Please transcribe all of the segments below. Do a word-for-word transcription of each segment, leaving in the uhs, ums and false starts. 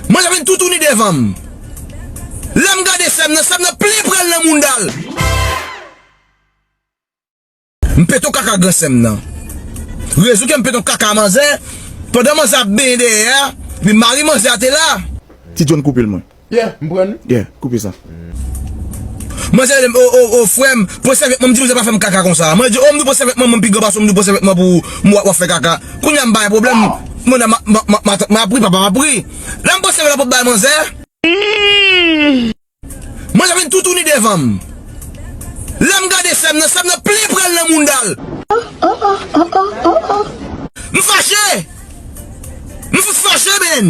Manzè vin toutouni devan m. Lè m gade sè m nan, sè m nan plen prèl nan mounda l. M pete yon kaka gran sè m nan. Rezon ke m pete yon kaka manzè, pandan manzè ap benyen dèyè a, epi mari manzè a te la. Ti John koupe l mwen. Yeah, m pran li. Yeah, koupe sa. Manzè rele m, o, o, o, frè m, pran sèvyèt mwen, m di manzè pa fè m kaka konsa. Mwen di, o, m di pran sèvyèt mwen, mwen pi gran pase w, m di pran sèvyèt mwen pou m w ap fè kaka. Kounye a m bay pwoblèm, mwen nan ma, ma, ma, ma, m ap ri, papa m ap ri. Lè m pran sèvyèt la pou m bay manzè, manzè vin toutouni devan m. Lè m gade sè m nan, sè m nan plen prèl nan mounda l. M fache! M fache, men!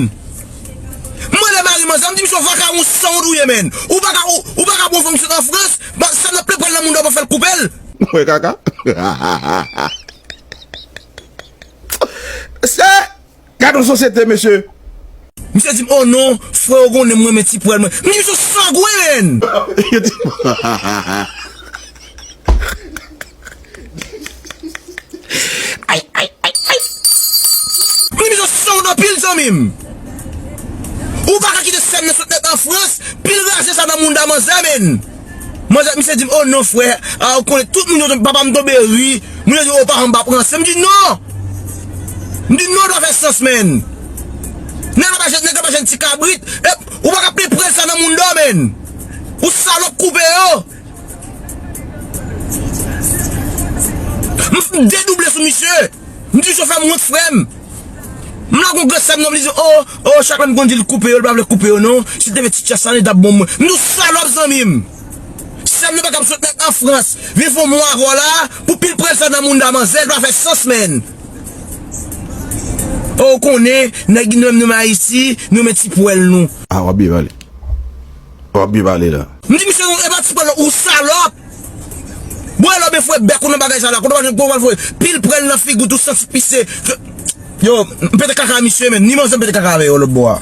Mwen lè mari manzè, m di misye, vakabon sanwont ou ye, men! Ou pa ka, ou, ou pa ka pran fanm sot an Frans, ba, sè m nan plen prèl nan mounda w pa fè l koupe l. Mwen kaka. Se Gad yon sosyete, mesye. Misye di m, o non, frè, ou konnen m renmen ti pwèl mwen. M di misye, sangwen, men! Yo di, ay, ay, ay, ay. M di misye, sangwen anpil, zanmi m. Ou pa ka kite sè m nan sot nèt an Frans, pil raze sa nan mounda manzè, men. Manzè, misye di m, o non, frè, a, ou konnen tout moun yo, papa m tonbe ri, moun yo di, o, paran m pa pran sè. M di, non! M di, non, dwa fè sans, men. Nèg la pa jwenn, nèg la pa jwenn ti kabrit. E, ou pa ka plen prèl sa nan mounda w, men. Ou salòp koupe yo. M, m dedouble sou misye. M di, misye fè m wont, frè m. M la gon gran sè m nan, m li di, o, o, chak lè m konn di l koupe yo, l pa vle koupe yo, non. Si l te fè ti chas sa, li t ap bon mwen. M di w salòp, zanmi m. Sè m nan pa kab sot nèt an Frans. Vin fè yon mwa avè w la, pou pil prèl sa nan mounda manzè, l pa fè sans, men. O, ou konnen, nèg nou menm, nou menm Ayiti, nou menm ti pwèl nou. A, w ap byen pale. W ap byen pale la. M di misye, non, e pa ti pwèl non, ou salòp. Bon, alò, ben, frè, bèk ou nan bagay sa la. Kote w pral, kote w pral fè pil prèl nan figi w, tou santi pise. Yo, m pete kaka misye, men. Ni manzè m pete kaka avè yo lòt bò a.